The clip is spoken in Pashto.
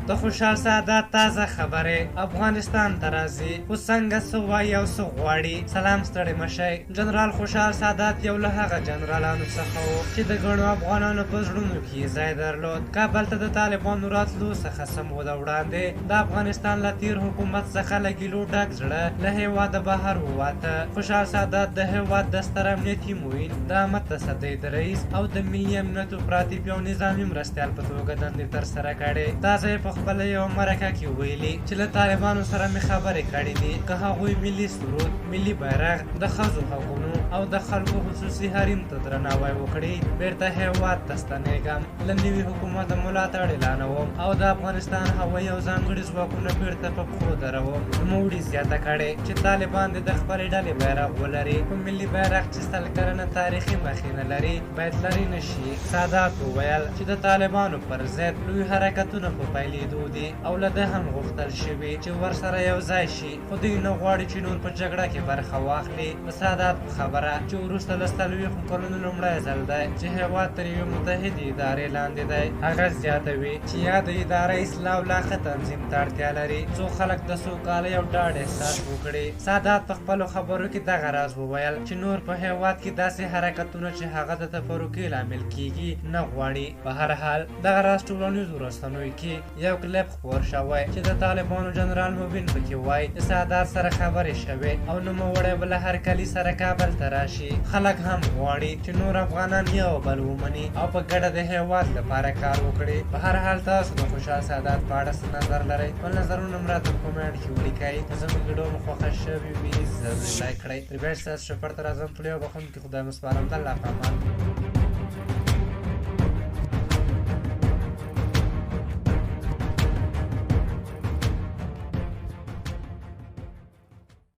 د خوشحال سادات تازه خبرې، افغانستان ته راځي خو څنګه، څه وايي او څه غواړي؟ سلام ستړي مه شئ. جنرال خوشحال سادات یو له هغه جنرالانو څخه و چې د ګڼو افغانانو په زړونو کې یې ځای درلود. کابل ته د طالبانو راتلو څخه څه موده وړاندې د افغانستان له تېر حکومت څخه له ګیلو ډک زړه له هېواده بهر وواته. خوشحال سادات د هېواد د ستر امنیتي معین، د عامه تصدۍ د رئیس او د ملي امنیت اپراتیفي او نظامي مرستیال په توګه دندې ترسره کړې. تازه یې په خپله یوه مرکه کې ویلي چې له طالبانو سره مې خبرې کړې دي، که هغوی ملي سرود، ملي بیرغ، د ښځو حقونو او د خلکو خصوصي حریم ته درناوی وکړي، بیرته هېواد ته ستنېږم، له نوي حکومته ملاتړ اعلانوم او د افغانستان هوایي او ځانګړي ځواکونه بیرته په پښو دروم. نوموړي زیاته کړې چې طالبان دې د خپلې ډلې بیرغ ولري، خو ملي بیرغ چې 100 کلنه تاریخي مخینه لري، باید لرې نه شي. سادات وویل چې د طالبانو پر ضد لوی حرکتونه په پیلېدو دي او له ده هم غوښتل شوي چې ورسره یو ځای شي، خو دوی نه غواړي چې نور په جګړه کې برخه واخلي. د سادات په خبره چې وروسته له 40 کلونو لومړی ځل دی چې هېواد تر یوې متحدې ادارې لاندې دی. هغه زیاتوي چې یاده اداره اصلاح او لا ښه تنظیم ته اړتیا لري، څو خلک د سوکالۍ او ډاډ احساس وکړي. سادات په خپلو خبرو کې دغه راز وویل چې نور په هېواد کې داسې حرکتونه چې هغه د تفرقې لامل کیږي نه غواړي. په هر حال دغه راز ټولنیزو رسنیو کې یو کلیپ خپور شوی چې د طالبانو جنرال مبین پکې وایي چې سادات سره خبرې شوې او نوموړی به له هرکلي سره کابل ته راشي. خلک هم غواړي چې نور افغانان یو بل ومني او په ګډه د هېواد لپاره کار وکړي. په هر حال تاسو د خوشحال سادات په اړه څه نظر لرئ؟ خپل نظرونه هم راته په کومنټ کې ولیکئ. که زموږ ویډیو مو خوښه شوې وي ضرور یې لایک کړئ. تر بیا چې ستاسو چوپړ ته راځم، ټول یو بخښونکي خدای مو سپارم. د الله په امان.